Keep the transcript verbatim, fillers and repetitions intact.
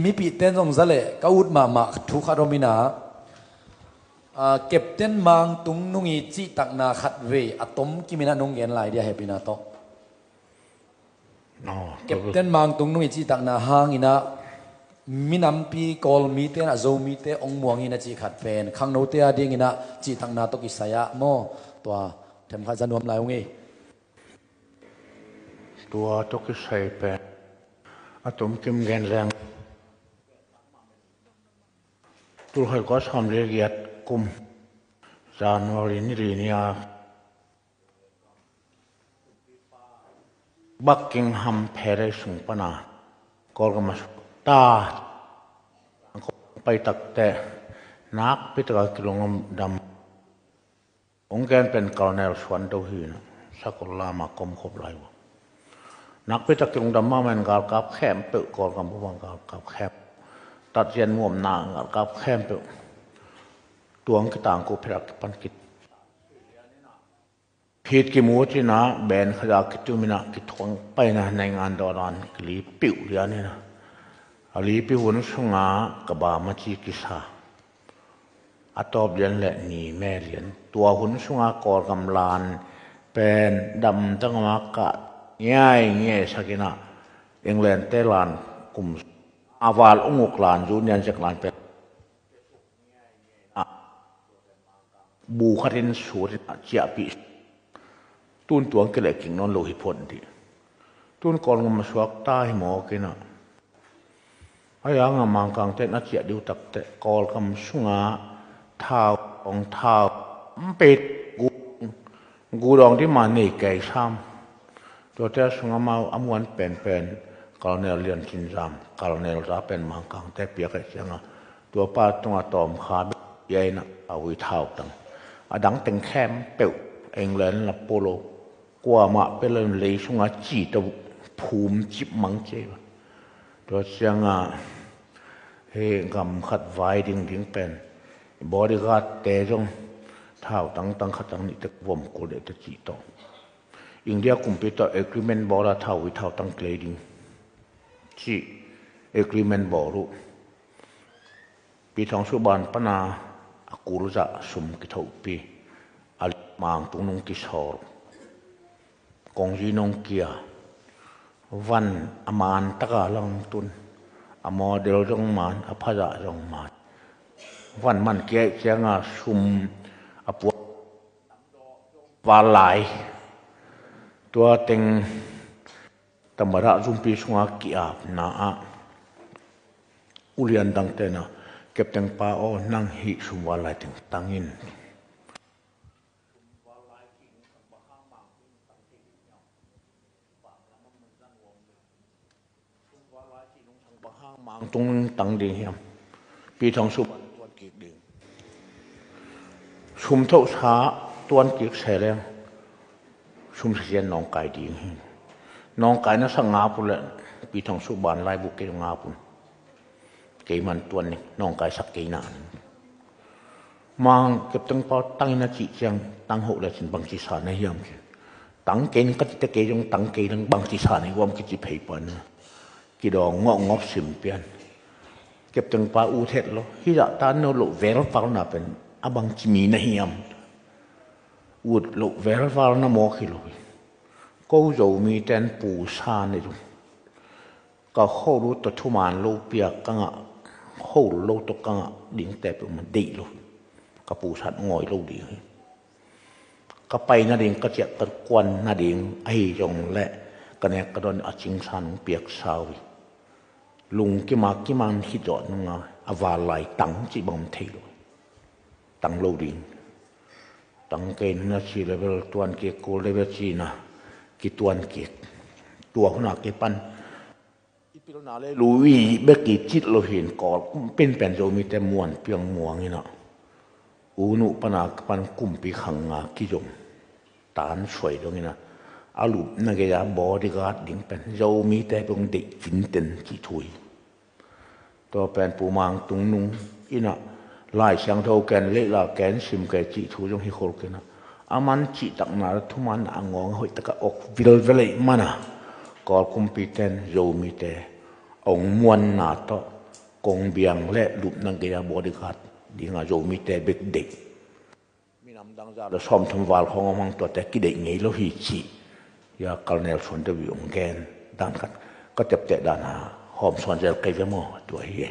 Mipihte in zong za leh ka ut mahmah thu khat om in ah, Captain Mang Tung Nung i cihtakna khat vei a tom kim in ah nong gen lai dia hehpihna tawh. Captain Mang Tung Nung i cihtakna hang in ah minampi Kawl mite in ah Zomite ong muang hi na cih khat pen khangnote a ding in ah cihtakna tawh kisai ah maw, tua themkhat za nuam lai ung ei. Tua tawh kisai pen a tom kim gen leng, tulkhat kua sawm le giat kum January ni li ni a Buckingham Palace sung pan a Kawlgam a suakta pai takteh nakpi taka kilungdam. Ong gen pen Colonel Suan Do hi na, sakol lam a komkhop lai uh. Nakpi tak kilungdam mahmah in galkap khempeuh, Kawlgam bup a galkap khempeuh, tatzian muamna galkap khempeuh tuang kitangko phet a kipan kit. Phit kimu cin ah ben khat a kitum in ah kithuang pai in ah naingan dawdan kilipiuh lian in ah, a lipi hun sungah Kabam a ci kisa. A tawp lian le Nime lian, tua hun sungah Kawlgam lan pen damdang a kah ngiaingiai sak in ah, England te lan kum a val ung uk lan, Union Jack lan pen bu khat in sut in ah ciahpih. Tun tuang kileh kik nawn lo hi phot dih. Tun Kawlgam a suakta hi mawk in ah, a yang a Mangkangte in a ciah diu takteh Kawlgam sungah thau ong thau mpet gu, gu dawng dih mah nei kei sam. Tuate a sungah amau a muan penpen Colonel Lian Cin Zam, Colonel za pen Mangkangte piak ahih ciangah tua pa tungah tawmkha bek pia in ah a ui thautang, a dang teng khempeuh England la polo, kuamah pia lo in lei sungah ci tawh phum cip mang cia. Tua ciangah hih gam khat vai ding ding pen bodyguard te zong thautang tang khat tang nih te vom kul deh te cih tawh, India kumpi tawh agreement bawl a thau ui thautang kilei ding cih agreement bawl uh. Pi Thawng Suk ban pan a a kul zah sum kithopi, a Mang Tung Nung kisawl, kongzi nong kia, van a man taka lang tun, a model zong man, a phazah zong man. Van man kia ahih ciangah sum a puak val lai. Tua teng tamada zumpi sungah ki-apna ah ulian dangte in ah, Captain pa aw, nang hih sum val lai teng tang in. Mang Tung Nung tang ding hiam? Pi Thawng Suk ban tuan kik ding. Sum thosa tuan kik se leng sum sisian nawngkai ding hi. Nawngkai na sa ngap uh leh Pi Thawng Suk ban laibu kei ngap un. Kei man tuan ning, nawngkai sak kei na ning. Mang Captain pa aw, tang in a cih ciang tang hoh le cin bangci sa na hiam cin. Tang kei ning ka cih teh kei zong tang kei ning, bangci sa na hiam kici phei pan. Kidawng ngawh ngawh sim pian. Captain pa ut het lo. Hih zah tan no loh velvalna pen a bangci mi na hiam. Ut loh velvalna mawk hi lo hi. Ko Zomite in pusa nei lo. Ka hoh lo tawh thuman lo piak ka ngah, hoh lo tawh ka ngah dingte peuhmah deih lo hi. Ka pusan ngawi lo ding hi. Ka pai nading, ka ciah ka kuan nading ahi zong leh ka nek ka dawn a cingsa nong piaksa uh hi. Lungkim a kiman khit zawh nunga a val lai tang cih bang om thei lo. Tang lo ding. Tang kei na ci level tuan kik, kul level ci na kituan kik. Tua hun a kipan i pilna le lui bek i cit lo hi in, Kawl kumpi in pen Zomite muan piang muang in ah, U Nu pan a kipan kumpi khang nga kizom tan suai dong in ah, a lupna gei a bodyguard ding pen Zomite peuh deih cinten cih thu hi. Tua pen Pu Mang Tung Nung in ah, Lai Siangtho ken, Leila ken, sim kei cih thu zong hi khol kei in ah, a man cihtakna le thumanna a ngawng a hoih taka awk vilvel ahih man a, Kawl kumpite in Zomite a ong muanna tawh Kong biang le lupna gei-a bodyguard dinga Zomite bek deih. Minam dang za le sawmthum val khawng om hang, tuate kideih ngei lo hi ci. Hia Colonel Suan David ong gen dan khat ka tepteh dan a hawm sawn zel kei ve maw, tua hi e.